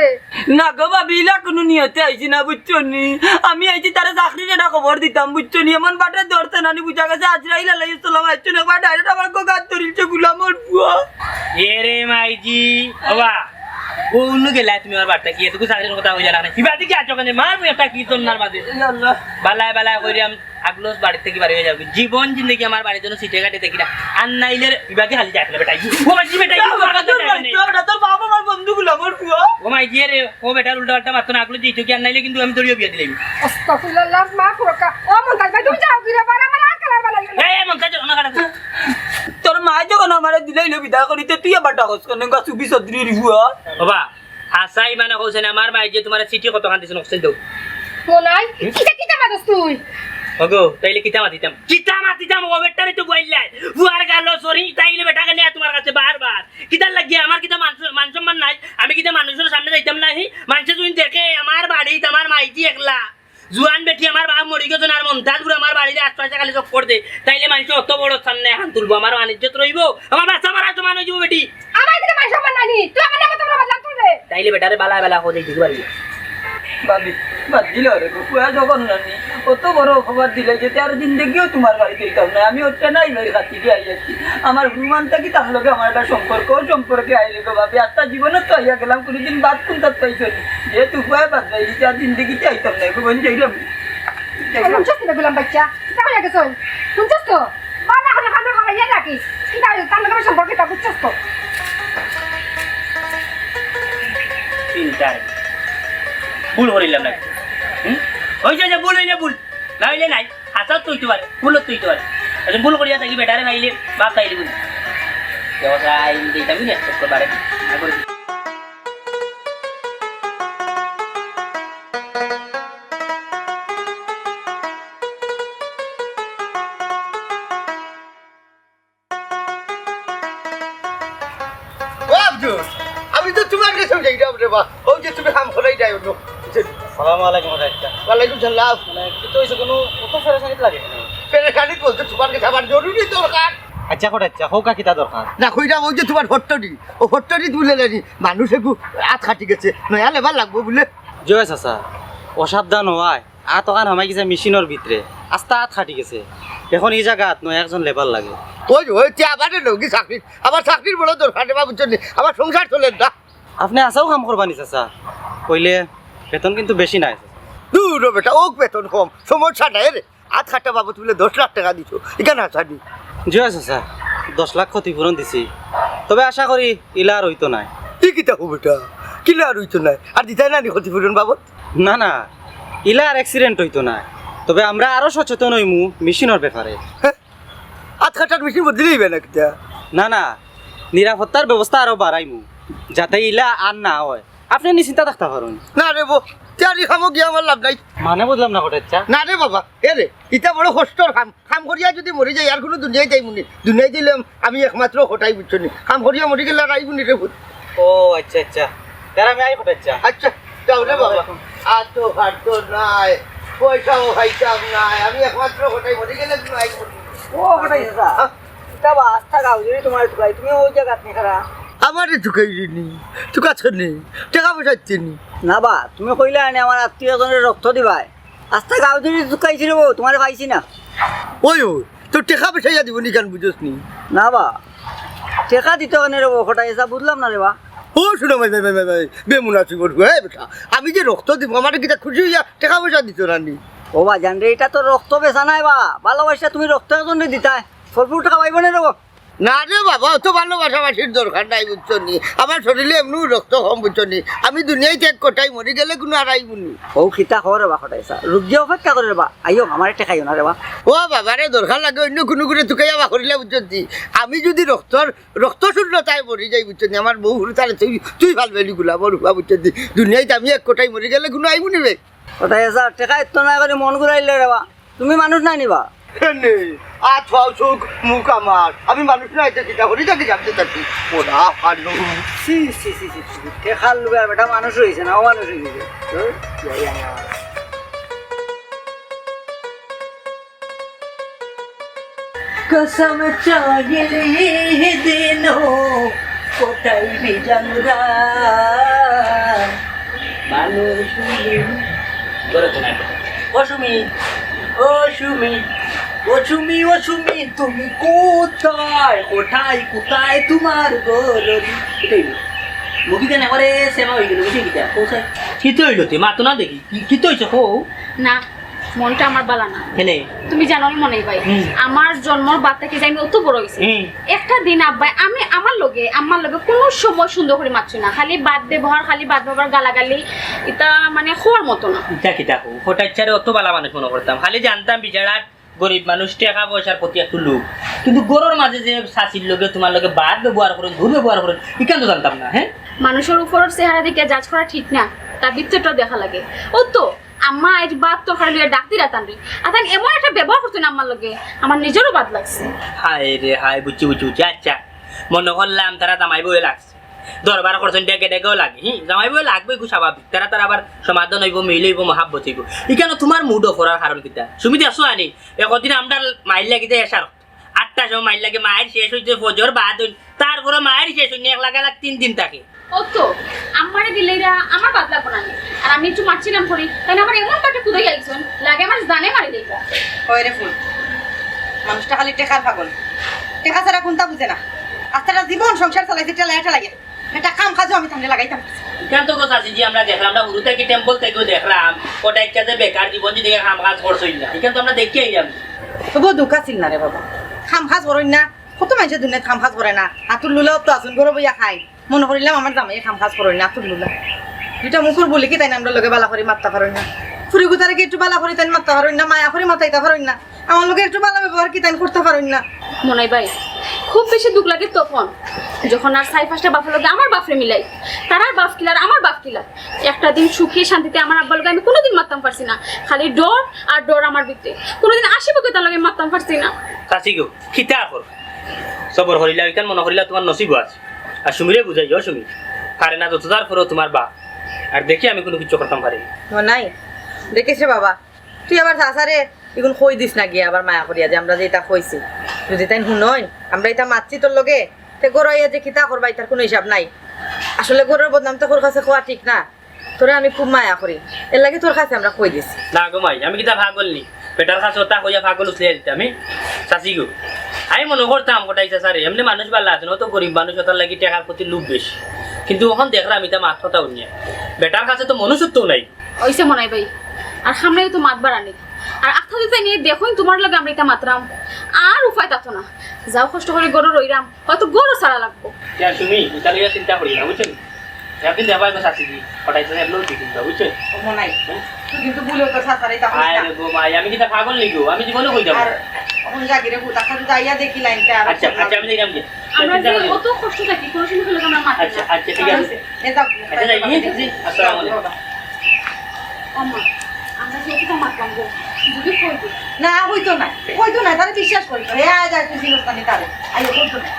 না গো ভাবি, ইলা কুনু নিয়তে আইছি না, বুঝছো নি? আমি আইছি তারে চাকরির একটা খবর দিতাম, বুঝছো নি? এমন বাটে ধরছে না নি, বুঝা গেছে আজরাইল আলাইহিস সালাম আইছইন, একবার direct আমার গো গাত ধরিলছে গুলামর ফুয়া। এ রে মাইজি, বাবা, ও অন্য গেলা তুমি আমার বাড়িত কি এতটুকু চাকরির কথা কইলা না? হিবাদি কি আছো কেনে? মার মুই একটা কি জন্নার মাঝে। ইয়া আল্লাহ। বালায় বালায় কইরাম, আগলস বাড়িত থাকি বাড়ি অই যাও। জীবন জিন্দেগি আমার বাড়ির জন্য সিটে কাটে দেখি না। আর নাইলে হিবাদি খালি যায় না বেটাই। ও মাইজি বেটাই, ও মাইজি বেটাই। তোর বাবা আমার বন্ধু গুলামর ফুয়া। ও মাইজি রে, ও বেটার উল্টা পাল্টা মাততো না, আগলস দিতো কি আর নাইলে কিন্তু আমি দড়িও বিয়া দিলাম। আস্তাগফিরুল্লাহ, মাফ করো কা। ও মন্তাজ ভাই, তুমি যাও গিরে, বার আমার আর কালার বানাই না। এই, এই, মন্তাজ, ওনা কাটা। তোর মা যখন আমারে দিলাইলো বিদায় করিতে, তুই আবার ডাকস কেনে গা, সুবি চৌধুরীর ফুয়া? বাবা, হাছাই মানে কইছেন, আমার মাইজি তুমারে চিঠি কতখান দিছইন, অকছেন দেও। মনাই, হুম? কিতা, কিতা মাতস তুই? ওগো, তাইলে কিতা মাতিতাম? কিতা মাতিতাম, ও বেটারে তো বইলাই। ফুয়ার গালো সরি, তাইলে বেটাকে নিয়া তুমার কাছে বারবার। কিতার লাগিয়া? আমার কিতা মান, মান সম্মান নাই? আমি কিতা মানুষর সামনে যাইতাম না, হি? মানষে যদি দেখে আমার বাড়িত আমার মাইজি একলা। জুয়ান বেটি আমার বাপ মরি গেছইন, আর মন্তাজ বুড়া আমার বাড়ির আশপাশে খালি চক্কর দে, তাইলে মানষে অত বড় সামনে হান তুলবো, আমার মান ইজ্জত রইবো, আমার বাচ্চা মারা সমান অই যাবো বেটি। আমার দিকে মান সম্মান নাই নি, তুই আমার নামে তোমরা বদনাম করবে। তাইলে বেটারে বালা বালা কই দিতে পারবি। ভাবি, বাদ দিল রে গো, পুয়া জগন নানি, অত বড় অপবাদ দিলে যে আর জিন্দেগিও তুমার বাড়িত আইতাম না, আমি অত নাই ভাই খাতি দিয়ে আই আছি। আমার গুরুমান থাকি তার লগে আমার একটা সম্পর্ক, সম্পর্কে আইলে গো ভাবি, আত্মা জীবনে তো আইয়া গেলাম, কোনোদিন বাদ কোন তার পাইছো নি। যেহেতু পুয়া বাদ যাই, আর জিন্দেগিতে আইতাম না, এখন যাইলাম। এই হুনছস তো, গুলাম বাচ্চা? কিতা কইয়া গেছইন? হুনছস তো? বাবা, এখন কান্দো খাওয়া ইয়া রাখিস। কিতা কইয়া তার লগে সম্পর্ক কিতা বুঝছস তো? চিন্তায় ভুল করিলাম না। হুম? অইছে যে ভুল অইলে ভুল, না অইলে নাই। হাছাত তো অইতে পারে, ভুল তো অইতে পারে। এখন ভুল করিয়া থাকি বেটারে পাইলে, বাপ পাইলে বুঝ। ব্যবসায় দিতাম না, চক্কর বাড়ে। ও আব্দুল, আমি তো তুমার গেছেও যাইরাম রে বা। অউ যে তুমি কাম করাই যাও অন্য। সালামু আলাইকুম, কটাচ্চা। ওয়ালাইকুম সালাম। মানে, কি তো অইছে, কুনু অত পেরেশানিত লাগে? পেরেশানিত বলতে তুমার গেছে আমার জরুরি দরকার। আচ্ছা, কটাচ্চা, কউক্কা কিতা দরকার? না, কইরাম অউ যে তুমার ফট্টরি, অউ ফট্টরিত বুলে নানি, মানুষ এগু আত কাটি গেছে, নয়া লেবার লাগবো বুলে। জি অয় চাচা, অসাবধান অওয়ায় আত অখান হামাই গেছে মেশিনর ভিতরে, আস্তা আত কাটি গেছে। এখন ই জাগাত নয়া একজন লেবার লাগে। ওই, ওই, তে আমারে লওগি চাকরিত, আমার চাকরির বড় দরকার রে বা, বুঝছো নি? আমার সংসার চলের না। আপনে হাছাউ কাম করবা নি চাচা? কইলে বেতন কিন্তু বেশি নায় চাচা। দূর ও বেটা, অউ বেতন কম, সমস্যা নাই রে। আত কাটা বাবদ বুলে দশ লাখ টেকা দিছো, ইখান হাছা নি? জি অয় চাচা, দশ লাখ ক্ষতিপূরণ দিছি, তবে আশা করি ইলা আর অইতো নায়। ই কিতা কও বেটা, কিলা আর অইতো নায়? আর দিতায় না নি ক্ষতিপূরণ বাবদ? না, না, ইলা আর accident অইতো নায়, তবে আমরা আরো সচেতন অইমু মেশিনর ব্যাপারে। হ্যাঁ? আত কাটার মেশিন বদলিলিবা না কিতা? না, না, নিরাপত্তার ব্যবস্থা আরো বাড়াইমু, যাতে ইলা আর না অয়। আপনে নিশ্চিন্তা থাকতা পারইন। না রে বো, তে আর ই কামো গিয়া আমার লাভ নাই। মানে বুঝলাম না কটাই চাচা। না রে বাবা, এ রে, ইটা বড় কষ্টর কাম। কাম করিয়া যুদি মরি যাই, আর কুনু দুনিয়াত যাইমুনি? দুনিয়াত যাইলে আমি একমাত্র কটাই, বুঝছো নি? কাম করিয়া মরি গেলে আর আইবো নি রে পুত। ও আচ্ছা আচ্ছা, তার আমি আই কটাই চাচা। আচ্ছা, যাও রে বাবা। আর তো ফারতো নাই, পয়সাও পাইতাম নাই, আমি একমাত্র কটাই, মরি গেলে তুমি আইবো নি? ও কটাই চাচা, হ্যাঁ? ইটা বা আস্তা গাঁও জুড়ি তুমারে তুকাই, তুমি অউ জাগাত নি খাড়া। আমারে তুকাইরে নি, তুকাছ নি, টেকা পয়সা দিতে নি। না বা, তুমি কইলা নি আমার আত্মীয় স্বজনরে রক্ত দিবায়। আস্তা গাঁও জুড়ি তুকাইছি রে বো, তুমারে পাইছি না। ওই, ওই, তো টেকা পয়সা ইয়া দিবো নি কেন বুঝোস নি? না বা, টেকা দিতো কেনে রে বো, কটাই চাচা, বুঝলাম না রে বা। ও শুনো ভাই, ভাই, ভাই, ভাই, ভাই, বেমুনাসিব অইবো, হে বেটা, আমি যে রক্ত দিমু, আমারে কিতা খুশি অইয়া টেকা পয়সা দিতো না নি? ও বা জান রে, ইটা তো রক্ত বেচা নায় বা, ভালোবাসা তুমি রক্ত একজনরে দিতায়, ফল fruit খাওয়াইবো না রে বো। না রে বাবা, অত ভালোবাসাবাসির দরকার নাই, বুঝছো নি? আমার শরীরে এমনেউ রক্ত কম, বুঝছো নি? আমি দুনিয়াত এক কটাই, মরি গেলে কুনু আর আইবো নি। ও কিতা কও রে বা কটাই চাচা, রুগী অপেক্ষা করে রে বা, আইও, আমারে টেকাইও না রে বা। ও বাবা রে, দরকার লাগে অইন্য কুনুগুরে তুকাইয়া বার করিলা, বুঝছো নি? আমি যুদি রক্তর, রক্ত শূন্যতায় মরি যাই, বুঝছো নি? আমার বউ হুরুতারে তুই, তুই ফালবেলি গুলা, বড় হুয়া, বুঝছো নি? দুনিয়াত আমি এক কটাই, মরি গেলে কুনু আইবো নি বে? কটাই চাচা, টেকা ইতো না করি মন ঘুরাইলে রে বা। তুমি মানুষ নায় নি বা? এনে, আত পাও চোখ মুখ আমার। আমি মানুষ নায়, ইতা কিতা করি থাকি জানতে থাকি। ওরা ভালো। ছি, ছি, ছি, ছি, ছি। টেকার লোভে আর বেটা মানুষ রইছে না, অমানুষ অই গেছে। ধুর, যাই আমি আমার। कसम चाहिए दिनों कोठाई भी जंगरा। মানুষ। ধরো তো না। ও সুমি, ও সুমি, ও সুমি, ও সুমি, তুমি কোথায়? কোথায়, কোথায় তোমার ঘর? এটাই। মুখি কেন একবারে সেমা অই গেল, বুঝলি কিতা? কোথায়? কিতা অইলো তে? মাতো না দেখি। কি, কিতা অইছে কও? না, মনটা আমার বালা না। কেনে? তুমি জানো নি মনাই ভাই, হুম। আমার জন্মর বাদ থাকি যে আমি অত বড় অইছি, হুম। একটা দিন আব্বায় আমি আমার লগে, আম্মার লগে কুনু সময় সুন্দর করি মাতছে না, খালি বাদ ব্যবহার, খালি বাদ ব্যবহার, গালাগালি, ইতা মানে কওয়ার মতো না। ইতা কিতা কও? কটাই চাচারে অত বালা মানুষ মনো করতাম, খালি জানতাম বেচারা গরিব মানুষ, টেকা পয়সার প্রতি একটু লোভ, কিন্তু ঘরর মাঝে যে চাচির লগে তুমার লগে বাদ ব্যবহার করইন, দুর্ব্যবহার করইন, ইখান তো জানতাম না, হ্যাঁ? মানুষর উপরর চেহারা দেখিয়া judge করা ঠিক না, তার ভিতরটাও দেখা লাগে। ও তো আম্মা আইজ ভাত তরকারি লইয়া ডাক দিরা তানরে। আর তান এমন একটা ব্যবহার করছইন আম্মার লগে, আমার নিজেরও বাদ লাগছে। হায় রে হায়, বুঝছি, বুঝছি, বুঝছি। আচ্ছা, মনো করলাম তারা জামাই বউয়ে লাগছে। দরবার করছইন, ডেগে ডেগেও লাগে। হি, জামাই বউয়ে লাগবে, এগু স্বাভাবিক। তারা তারা আবার সমাধান অইবো, মিল অইবো, মহাব্বত অইবো। ইখানো তুমার mood off করার কারণ কিতা? সুমি দেখছো আনি, একদিন আমরার মাইর লাগি যায় এশার আটটার সময় মাইর লাগে, মাইর শেষ অইতে ফজর বাদ অইন, তারপরও মাইর শেষ অইন না, এক লাগালাগ তিন দিন থাকে। ও তো, আম্মারে দিলাইরা আমার বাদ লাগবো না নি। আর আমি একটু মারছিলাম করি, তাইন আমার এমন বাটে কুদাই আইছইন, লাগে আমার জানে মারি দিবা। ওই রে ফুল, মানুষটা খালি টেকার পাগল, টেকা ছাড়া কুন্তা বুঝে না। আস্তাটা জীবন সংসার চালাইছে ঠেলাইয়া ঠেলাইয়া। একটা কাম কাজও আমি তানরে লাগাইতাম। ইখান তো গো চাচিজি আমরা দেখলাম, আমরা হুরু থাকি টেম্পল থাকিও দেখলাম, কটাই চাচায় বেকার জীবন থাকি কাম কাজ করছইন না, ইখান তো আমরা দেখি আইলাম। তবুও দুখ আছিল না রে বাবা, কাম কাজ করইন না, কত মাইনষে দুনিয়াত কাম কাজ করে না, আতুর লুলাও তো আছইন, ঘরো বইয়া খাইন। মনো করিলাম আমার জামাইয়ে কাম কাজ করইন না, আতুর লুলা। দুইটা মুখর বুলি কি তাইন আমরার লগে বালা করি মাততা পারইন না? ফুরিগুতারে কি একটু বালা করি তাইন মাততা পারইন না, মায়া করি মাতাইতা পারইন না? আমার লগে একটু বালা ব্যবহার কি তাইন করতা পারইন না? মনাই ভাই, খুব বেশি দুখ লাগে তখন, যখন আর চাইর পাঁচটা বাপর লগে আমার বাপরে মিলাই, তারার বাপ কিলার, আমার বাপ কিলার। একটা দিন সুখে শান্তিতে আমার আব্বার লগে আমি কুনুদিন মাততাম পারছি না, খালি ডর আর ডর আমার ভিতরে। কুনুদিন হাসি মুখে তার লগে মাততাম পারছি না। চাচি গো, কিতা আর করবা? সবর করিলা, ইখান মনো করিলা তুমার নসিবো আছে। আর সুমিরে বুঝাইও, সুমি পারে না, যত যার পরেও তুমার বাপ। আর দেখি আমি কুনু কিচ্ছু করতাম পারি না। মনাই, দেখিস রে বাবা, তুই আবার চাচারে ইগুন কই দিস না গিয়া আবার মায়া করিয়া যে আমরা যে ইতা কইছি। যুদি তাইন হুনইন, আমরা ইতা মাতছি তোর লগে, তে ঘরো আইয়া যে কিতা করবা, ইতার কুনু হিসাব নাই। আসলে ঘরর বদনাম তো তোর কাছে কওয়া ঠিক না। তোরে আমি খুব মায়া করি, এরলাগি তোর কাছে আমরা কই দিছি। না গো মাই, আমি কিতা পাগল নি? বেটার কাছে অতা কইয়া পাগল উছলাইয়া দিতাম আমি? চাচি গো, আমি মনো করতাম কটাই চাচারে, এমনে মানুষ বালা আছইন, অত গরিব মানুষ, অতার লাগি টেকার প্রতি লোভ বেশি। কিন্তু অখন দেখরাম ইতা মাত কথা হুনিয়া, বেটার কাছে তো মনুষ্যত্বও নাই। অইছে মনাই ভাই, আর সামনেও তো মাত বাড়ানি। আর আখতা দিতে নিয়ে দেখইন তুমার লগে আমরা ইতা মাতরাম, আর উপায় থাকতো না। যাও কষ্ট করি ঘরো রইরাম, হয়তো ঘরও ছাড়া লাগবো। ইয়া সুমি, ইতা লইয়া চিন্তা করিও না, বুঝছো নি? একদিন দেখবায় গো চাচিজি, কটাই চাচায় এমনেও ঠিক অইবা, বুঝছো? ও মনাই, তুই কিন্তু ভুলেও তোর চাচারে ইতা কইস না। আরে গো মাই, আমি কিতা পাগল নি গো? আমি জীবনেও কইতাম না। আর অখন যাগি রে পুত, আখতা দিতে আইয়া দেখিলাইন তে আর আচ্ছা, আচ্ছা, আমি যাইরাম গিয়া। আমরা যে অত কষ্ট থাকি, কোনো সময় হলে আমরা মাতি আচ্ছা, না। আচ্ছা, ঠিক আছে। এ যাও। আচ্ছা, যাই, জি, জি, আসসালামু আলাইকুম। ও মা, আমরা যে অতটা মাতলাম গো, যদি কই দিই। না, কইতো না, কইতো না, তারে বিশ্বাস করি। হে আয় যায়, তুই জিনিস পানি তারে। আইও, কইতো না।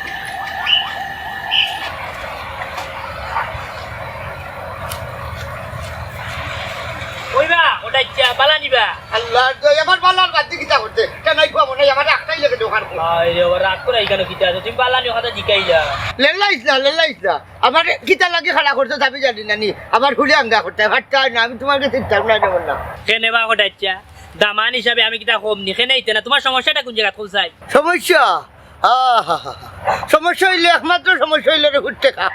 কইবা, ওটা ইচ্ছা, বালা নিবা। আল্লাহ, তো এবার বালার বাদ দিয়ে কিতা করতে? কেন এই খোয়া মনে হয় আমার একটাই লেগে দোকান খোলা। আরে, ওর রাগ করে এখানে কিতা আছে? তুমি বালা নিয়ে কথা জিকাইলা। লেল্লাইস না, লেল্লাইস না। আমার কিতা লাগে খাড়া করতে, আমি জানি না নি। আমার হুলি আঙ্গা করতে, ভাট্টা হয় না, আমি তোমার কাছে ইচ্ছা নাই রে বললাম। কেনে বা ওটা ইচ্ছা? দামান হিসাবে আমি কিতা কম নি, কেনে ইতে না? তোমার সমস্যাটা কোন জায়গা, কোন চাই? সমস্যা? আহা, সমস্যা হইলে একমাত্র সমস্যা হইলে রে হুট টেকা।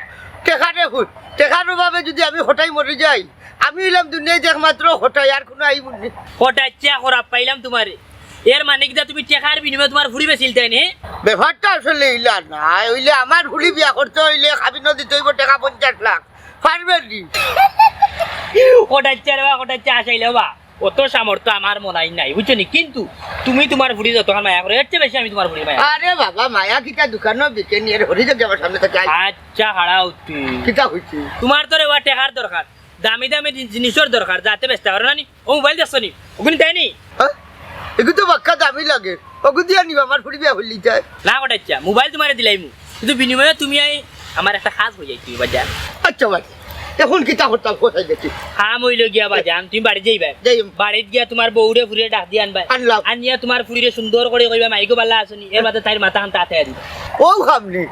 টেকা রে হুট। টেকার অভাবে যদি আমি হঠাৎ মরে যাই, আমি হইলাম দুনিয়াত একমাত্র হঠাৎ, আর কোনো আইব নি। হঠাৎ চা খরাপ পাইলাম তোমারে। এর মানে কিতা তুমি টেকার বিনিময়ে তোমার ফুড়ি বেচিলতায় নি? ব্যাপারটা আসলে ইলা না, হইলে আমার ফুড়ি বিয়া করতে হইলে কাবিনও দিতে হইব টেকা পঞ্চাশ লাখ। পারবে নি? হঠাৎ চা রে বা, হঠাৎ চা আসাইলে বা। অত সামর্থ্য আমার মনাই নাই, বুঝছো নি? কিন্তু তুমি তোমার ফুড়ি যতখান মায়া করো, এর চেয়ে বেশি আমি তোমার ফুড়ি মায়া করি। আরে বাবা, মায়া কিতা দোকানো বিকে নি, এর হরি যাকে আমার সামনে থেকে আয়। আচ্ছা, হারাও তুই। কিতা হইছে? তোমার তো রে ওয়া টেকার দরকার, দামি দামি জি-, জিনিসর দরকার, যাতে বেচতে পারো না নি? ও মোবাইল দেখছো নি? ওগুনি দেয় নি? হ্যাঁ? এগুলো তো বাক্কা দামি লাগে। ওগু দিয়া নিবা, আমার ফুড়ি বিয়া হইলি যায়। না কটাইচ্ছা, মোবাইল তোমারে দিলাইমু, কিন্তু বিনিময়ে তুমি আই আমার একটা কাজ হয়ে যাইতে বাজান। আচ্ছা ভাই, এখন কিতা করতাম, কোথায় গেছি? কাম হইল গিয়া বাজান, তুমি বাড়ি যাইবা। যাই। বাড়িত গিয়া তোমার বউরে ফুড়িরে ডাক দিয়ে আনবা। আনলাম। আনিয়া তোমার ফুড়িরে সুন্দর করে কইবা, "মাইগো বালা আছনি?" এর বাদে তাইর মাথা খান তাতে দিবা। ও খামনি।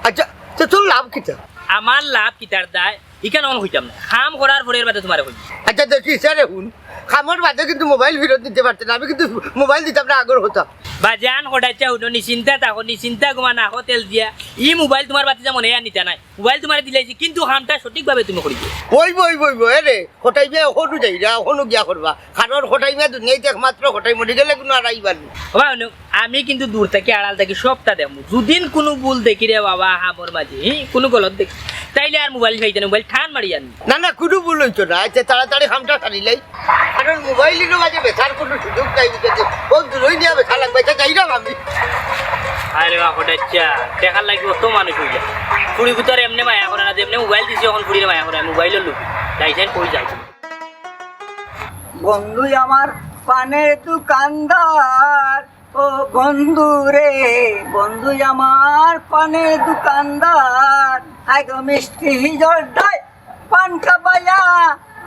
আচ্ছা, তো তোর লাভ কিতা? আমার লাভ কিতার দায়? ইখান অন কইতাম না, কাম করার পরে এর বাদে তোমারে কইতাম। আচ্ছা, দেখি, স্যার, হুন, কামর বাদে কিন্তু মোবাইল ফেরত দিতে পারতে না, আমি কিন্তু মোবাইল দিতাম না, আগর কথা। বাজান কটাইচ্ছা হুনো, নিশ্চিন্তা থাকো, নিশ্চিন্তা ঘুমা না, হোটেল দিয়া। ই মোবাইল তোমার বাতি যেমন এ আর নিতা নাই, মোবাইল তোমারে দিলাইছি, কিন্তু কামটা সঠিকভাবে তুমি করিবে। ওই বই, বই, বই, এ রে, কটাই মিয়া এখনো যাই না, এখনো গিয়া করবা। কারণ কটাই মিয়া দুনিয়াইতে একমাত্র কটাই, মরি গেলে কোনো আর আইবার নি। বাবা, হুনো, আমি কিন্তু দূর থাকি, আড়াল থাকি, সবটা দেখমু। যুদিন কোনো ভুল দেখি রে বাবা, হামর মাঝে, হি, কোনো গলত দেখি, তাইলে আর মোবাইল চাইতে না, মোবাইল টান মারি আনি। না, না, কোনো ভুল হইতো না। আচ্ছা, তাড়াতাড়ি কামটা সারিলাই। কারণ মোবাইল ইনো মাঝে বেচার কোনো সুযোগ নাই, বুঝেছি। ও দূরই নিয়ে বেচা লাগবে, এটা যাই না আমি। আরে বাবা, কটাইচ্ছা, দেখার লাগি অত মানুষ হইলে। ফুড়ি গুতার এমনি মায়া করে না, যেমনি মোবাইল দিছি, এখন ফুড়ির মায়া করে, মোবাইলও লুকি। যাইছেন, কই যাও? বন্ধু আমার পানের দোকানদার, ও বন্ধু রে, বন্ধু আমার পানের দোকানদার, আগে মিষ্টি জর্দায় পান খাবাইয়া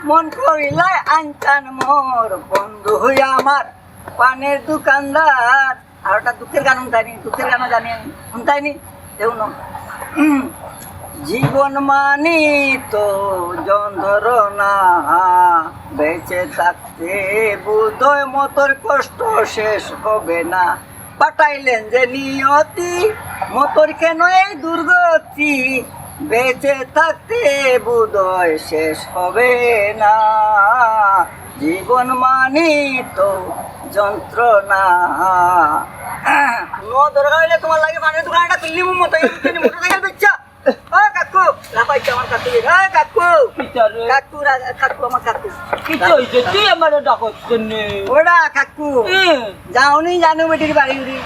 মন করিলাই আনচান মোর। বন্ধু আমার পানের দোকানদার। আর ওটা দুঃখের গান হুনতায়নি, দুঃখের গানও জানি আমি, হুনতায়নি, কেউ না। জীবন মানি তো যন্ত্রণা, বেঁচে থাকতে বোধহয় মতর কষ্ট শেষ হবে না। পাঠাইলেন যে নিয়তি, মতর কেন এই দুর্গতি, বেঁচে থাকতে বোধহয় শেষ হবে না। জীবন মানি তো যন্ত্রণা। কোনো দরকার হইলে তোমার লাগি পানের দোকান একটা খুললি, মোটরসাইকেল বেচা। ও কাকু, লাফাইছে আমার কাকু। ও কাকু। কিতা রে? কাকু, রা-, কাকু, আমার কাকু। কিতা হইছে? তুই আমারে ডাকস কেনে? ওরা কাকু। হুম। যাওনি জানু বেটির বাড়ি উড়ি?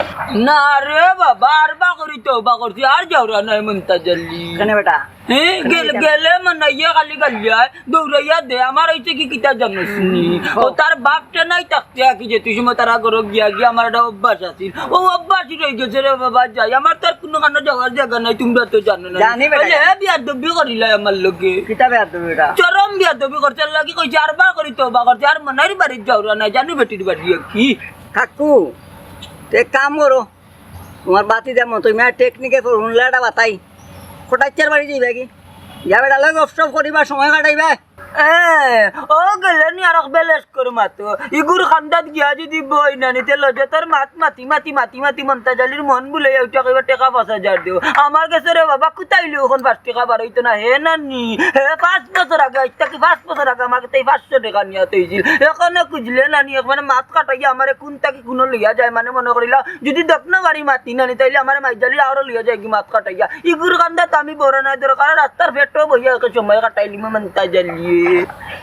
না রে বাবা, আর বা করি তওবা করছি, আর যাওরা নাই মন্তাজ আলী। কেনে বেটা? হে, গেল-, গেলে মনাইয়া খালি গালিয়ায়, দৌড়াইয়া দে, আমার হইছে কি কিতা জানোস নি? ও তার বাপটা নাই থাকতে আর কি, যে তুই সময় তারা ঘরো গিয়া গিয়া আমার একটা অভ্যাস আছিল। ও অভ্যাসই রই গেছে রে বাবা, যাই। আমার তো আর কোনো কানো যাওয়ার জাগা নাই, তোমরা তো জানো না। জানি বেটা, অইলে জানি। হে বিয়াদবি করিলাই আমার লগে। কিতা বিয়াদবি বেটা? চরম বিয়াদবি করছে, লাগি কইছে, আর বার করি তওবা করছে, আর মনাইর বাড়িত যাওরা নাই, জানু বেটির বাড়ি আর কি। কাকু, তে কাম করো, তোমার বাতি যেমন তুমি আর টেকনিকে ফোন হুনলে একটা বাতাই। কটাইচ্ছার বাড়ি যাইবা কি? যা বেটা লগে গপসপ করিবা, সময় কাটাইবা। এ, ও গেলে নি আর এক বেলেশ করে মাতো। ইগুর খান্দাত গিয়া যদি বই না নিতে লজে তোর মাত মাতি, মাতি, মাতি, মাতি মন্তাজ আলীর মন বুলে উঠা কইবা টেকা পাঁচ হাজার দেও। আমার গেছে রে বাবা, কুতাইলে অখন পাঁচ টেকা বার হইতো না। হে নানি, হে পাঁচ বছর আগে, আইজ থাকি পাঁচ বছর আগে আমার গেছে পাঁচশো টেকা নিয়া তৈছিল। এখনো খুঁজলে নানি, একবারে মাত কাটাইয়া আমারে কোন থাকি কোনো লইয়া যায়, মানে মনে করিলা যদি দক্ষিণ বাড়ি মাতি নানি, তাইলে আমার মাইজালি আরো লইয়া যায় কি মাত কাটাইয়া। ইগুর কান্দাত আমি বড় নাই দরকার, রাস্তার পেটো বইয়া একে সময় কাটাইলি মন্তাজ আলী।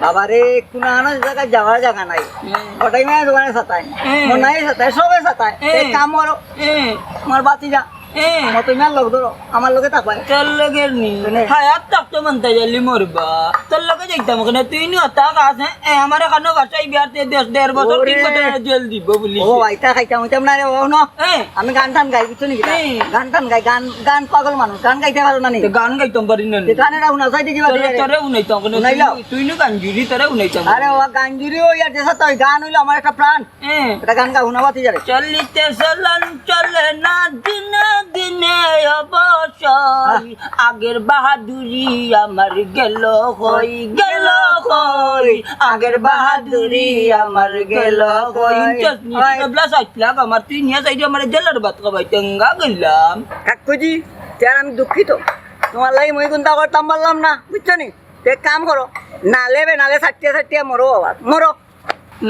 বাবা রে, কোনো আনা জায়গা যাওয়ার জায়গা নাই। হুম। কটাই মায়ের দোকানে সাতায়, হুম। মনাই সাতায়, সবে সাতায়। হুম। এক কাম করো, হুম। আমার বাতি যা। এ। মতো ইনার লগ ধরো, আমার লগে থাকবায়। তোর লগে নি? কেনে? হায়াত থাকতে মন তাই জালি মরবা। তোর লগে যাইতাম কেনে? তুই নু হতা কাছে, এ, আমার এখানো বাসায় বিয়াতে দেড়, দেড় বছর, তিন ওরে। বছর জেল দিব পুলিশে। ও ভাই, তা খাইতাম, হইতাম না রে, ও না। এ। আমি গান টান গাই, বুঝছো নি? এ। গান টান গাই, গান, গান পাগল মানুষ, গান গাইতে পারো না নি? তো গান গাইতাম পারি না নি? তো গানে রাখো না, সাইডে কিবা তোরে, দিয়ে। তোরে উনাইতাম কেনে? উনাইলাও। তুই, তুই নু গাঞ্জুরি, তোরে উনাইতাম। আরে ও গাঞ্জুরি, ও ইয়ার দেশে তো ওই গান হইলো আমার একটা প্রাণ। হ্যাঁ। এটা গান গা হুনাবা তুই যারে। চলিতে চলন চলে না দিনে দিনে অবসর। আহ। আগের বাহাদুরি আমার গেল কই, গেল কই। আগের বাহাদুরি আমার গেল কই। ইনচাস নি, ওই। তবলা সাইটলাক আমার, তুই নিয়া যাইরে আমার জেলার ভাত খাবাই, তেঙ্গা গেলাম। কাকুজি, তে আর আমি দুঃখিত। তোমার লাগি মই কুন্তা করতাম পারলাম না, বুঝছো নি? তে এক কাম করো, নালে বে, নালে সাটিয়া সাটিয়া মরো বাবা, মরো।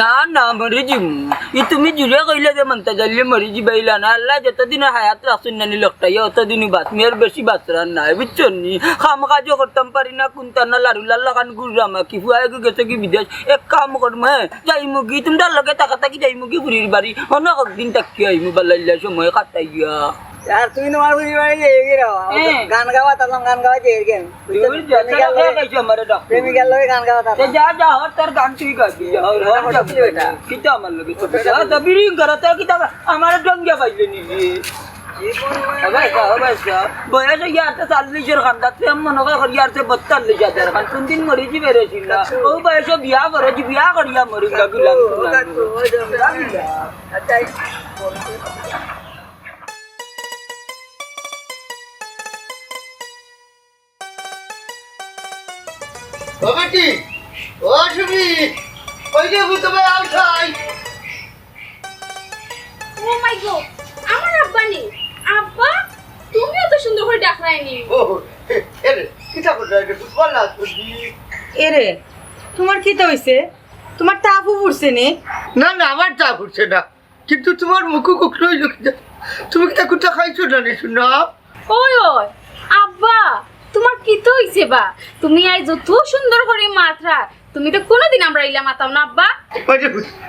না, না, মরি যিমু। ই তুমি জুরে কইলে যে মনটা জ্বালিয়ে মরি যিবাইলা না। আল্লাহ যতদিন হায়াত রাখছইন নানি লকটাইয়া, অতদিনই বাঁচমু, এর বেশি বাঁচরার নাই, বুঝছো নি? কাম কাজও করতাম পারি না, কুন্তা না লারু লাল্লা খান ঘুররাম কি, ফুয়া এগু গেছে কি বিদেশ, এক কাম করমু, হ্যাঁ, যাইমু কি, তুমরার লগে থাকা থাকি যাইমু কি ফুরির বাড়ি, অনেক দিন থাকি আইমু, বালাইল্লা সময় কাটাইয়া। আর তুমি তোমার ফুরির বাড়ি যাইবে কি রে? হ্যাঁ। গান গাওয়া, তাহলে গান গাওয়া যাই কেন? তুই যা, যা, প্রেমিকার লগে, খাইছো আমারে ডাক। প্রেমিকার লগে গান গাওয়া তারা। তে যা, যা, হর তোর গান তুই গাবি, যা, হর, হর গাবি বেটা। কিতা আমার লগে? হ্যাঁ, তো বিড়ি করে তোর কিতা আমারে ডঙ্গিয়া পাইলে নিবি। ও ভাই, ও ভাই, বয়স হইয়া আর তো চল্লিশের খান্দাত, তুই মনে কর করি আর তো বত্তাল্লিশ হাজার খান, কোন দিন মরি যিবে রে চিল্লা। ও বয়সে বিয়া করে, যে বিয়া করিয়া মরি না, গুলাম, গুলাম। আচ্ছা, ও বেটি, ও সুমি, ওই যে ভূত ভাই আউছাই। ও মাই গো, আমার আব্বা নি? আব্বা, তুমিও তো সুন্দর করে ডাকরায় নি। ও, এ, এরে, কিতা করলে এটা? তুই বল না, তুই। এরে, তোমার কিতা হইছে? তোমার টাফু ফুরছে নি? না, না, আমার টাফু ফুরছে না। কিন্তু তোমার মুখো কুকড়ো হইল কি জানো? তুমি কিতা কুতা খাইছো না রে সোনা? ওই, ওই, আব্বা, তোমার কিতা হইছে বা? তুমি আই যত সুন্দর করে মাতরা, তুমি তো কোনোদিন আমরা ইলা মাতাও না, আব্বা। ওই যে,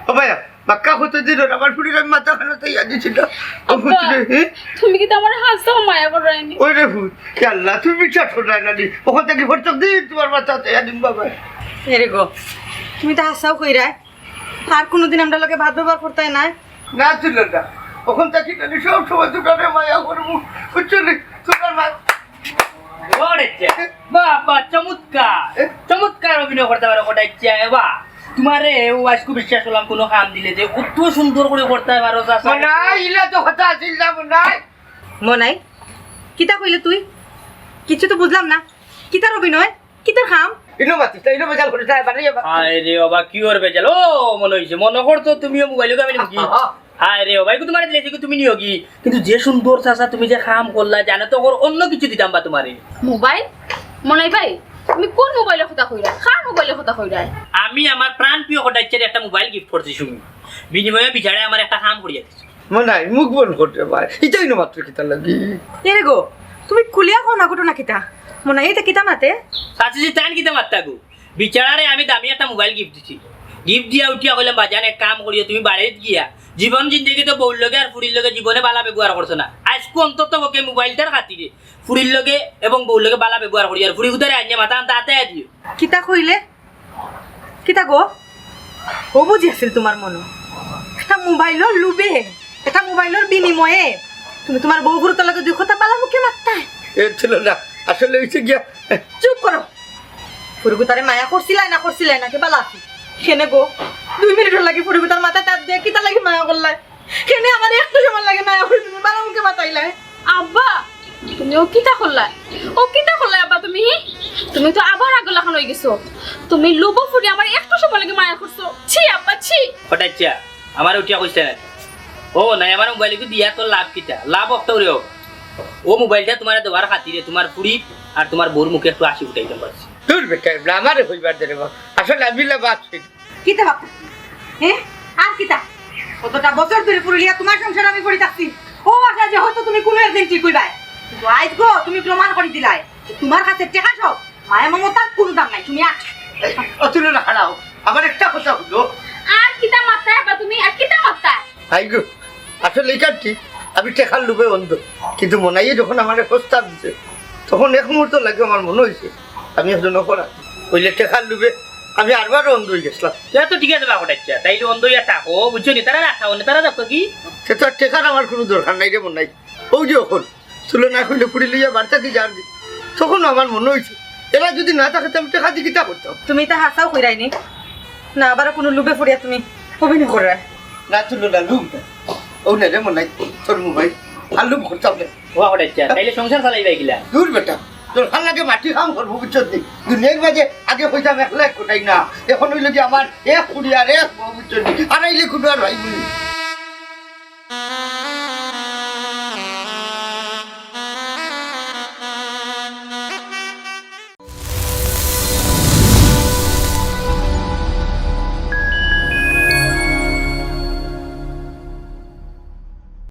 ও ভাইয়া, বাক্কা কত দিন ওর আমার ফুড়ির আমি মাথা খানো তাই আজ ছিল। ও আব্বা, ফুটলে, হ্যাঁ? তুমি কিতা আমার হাসাও মায়া কররায় নি? ওই রে ফুট, কি আল্লাহ, তুমি বিশ্বাস কররায় না নি? ওখান থেকে ফটক দিন তোমার মাথা তাই আদিম বাবা। এরে গো, তুমি তো হাসাও কইরায়। আর কোনোদিন আমরা লগে ভাত ব্যবহার করতায় নায়? না ছিল না। ওখান থেকে আমি সব সময় দোকানে মায়া করবো। বুঝছো নি? তোমার মা ওরে যা। বাহ, বাহ, চমৎকার। এ? চমৎকার অভিনয় করতে পারো, কটাই চায়, বাহ। তোমারে ও আজকে বিশ্বাস করলাম, কোনো কাম দিলে যে কত সুন্দর করে করতে পারো, চাচা। মনাই, ইলা তো কথা আছিল না, মনাই। মনাই, কিতা কইলে তুই? কিছু তো বুঝলাম না। কিতার অভিনয়? কিতার কাম? ইনো মাতিস না, ইনো বেজাল করিস না, এবারে এবার। হায় রে বাবা, কি ওর বেজাল? ও, মনে হইছে, মনে করছো তুমিও মোবাইল আমি নিমু কি? আহা। হায় রে বাবা, এগু তোমারে দিলে কি তুমি নিও কি? কিন্তু যে সুন্দর চাচা তুমি যে কাম করলা, জানো তো ওর অন্য কিছু দিতাম বা তোমারে। মোবাইল? মনাই ভাই, তুমি কোন মোবাইলর কথা কইরায়? কার মোবাইলর কথা কইরায়? আমি আমার প্রাণ প্রিয় কটাইচ্ছের একটা মোবাইল গিফট করছি সুমি। বিনিময়ে বিচারে আমার একটা কাম করিয়া দিছে। মনাই, মুখ বন্ধ করতে পারে। ইটাই না মাত্র কিতা লাগি? এরে গো, তুমি খুলিয়া কও না ঘটনা কিতা? মনাই, এটা কিতা মাতে? চাচিজি, তাইন কিতা মাততা গো? বিচারারে আমি দামি একটা মোবাইল গিফট দিছি। গিফট দিয়া উঠিয়া কইলাম, "বাজান, এক কাম করিও, তুমি বাড়িত গিয়া জীবন জিন্দেগি তো বউর লগে আর ফুড়ির লগে জীবনে বালা ব্যবহার করছো না। আইজকু অন্তত পক্ষে মোবাইলটার খাতিরে ফুড়ির লগে এবং বউর লগে বালা ব্যবহার করিও, আর ফুড়ি গুতারে আনিয়া মাথা আনতা আতে দিও।" কিতা কইলে? কিতা গো? ও বুঝি আছিল তোমার মনো? একটা মোবাইলর লোভে, একটা মোবাইলর বিনিময়ে তুমি তোমার বউ ফুরুতার লগে দুই কথা বালা মুখে মাততায়? এ ছিল না, আসলে হইছে গিয়া। চুপ করো। ফুরুগুতারে মায়া করছিলায় না করছিলায় নাকি বালা আছি? কেনে গো, দুই মিনিটর লাগি ফুরুগুতার মাথাত আত দিয়া কিতা লাগি মায়া করলায়? কেনে আমার একটু সময় লাগি মায়া করছি, তুমি বালা মুখে মাতাইলায়। আব্বা, তুমি ও কিতা করলায়? ও কিতা করলায় আব্বা তুমি? তুমি তো আবার আগর লাখান হই গেছো। তুমি লোভো ফুড়ি আমার একটু সময় লাগি মায়া করছো। ছি আব্বা, ছি। কটাইচ্ছা, আমারে উঠিয়া কইছে না। ও নাই, আমার মোবাইল দিয়া তোর লাভ কিতা? লাভ অক্ত রে। ও মোবাইলটা তোমারে দেওয়ার খাতিরে তোমার ফুড়ি আর তোমার বউর মুখে একটু হাসি ফুটাইতাম পারছি। দূর বেটা, এবলা আমারে হইবার দে রে বাপ। আসলে আমি লা বাপ ছিল। কিতা বাপ? হ্যাঁ? আর কিতা? কতটা বছর ধরি ফুরুলিয়া তোমার সংসার আমি করি থাকছি। ও আশা যে হয়তো তুমি কোনো একদিন ঠিক হইবায়। কিন্তু আইজ গো তুমি প্রমাণ করি দিলায় যে তোমার কাছে টেকা সব মায়া মমতার কোনো দাম নাই। তুমি আর এই, অ, তুমি না হারাও। আমার একটা কথা হলো। আর কিতা মাততায় আব্বা তুমি? আর কিতা মাততায়? হাই গো, আসলে এই কাজটি আমি টেকার লোভে অন্ধ। কিন্তু মনাইয়ে যখন আমারে প্রস্তাব দিছে, তখন এক মুহূর্ত লাগে আমার মনে হইছে আমি একজন অপরাধী। অইলে টেকার লোভে আমি আরবারও অন্ধ হয়ে গেছিলাম। তে তো ঠিক আছে বা কটাইচ্ছা, তাইলে অন্ধ ইয়া থাকো, বুঝছো নি? তারা রাখা অন্য, তারা দেখো কি? সে তো আর টেকার আমার কোনো দরকার নাই রে মনাই। ও যে এখন তুলনা কইলে ফুড়ি লইয়া বাড়িতে কি যার দি, তখন আমার মনে হইছে এরা যদি না থাকে তো আমি টেকা দি কিতা করতাম। তুমি তা হাসাও কইরাইনি না, আবার কোনো লোভে পড়িয়া তুমি অভিনয় কররায়। না তুলনা লোভ না, ও না রে মনাই, তোর মোবাইল আর লোভ করতাম না। ও কটাইচ্ছা, তাইলে সংসার চালাইবায় কিলা? দূর বেটা, তোর হাল লাগে মাটি কাম করবো, বুঝছো নি? দুনিয়ার মাঝে আগে কইতাম একলা এক কোটাই না, এখন হইল কি আমার এক ফুড়ি আর এক বউ, বুঝছো নি? আর আইলে কোনো আর ভাই বলি।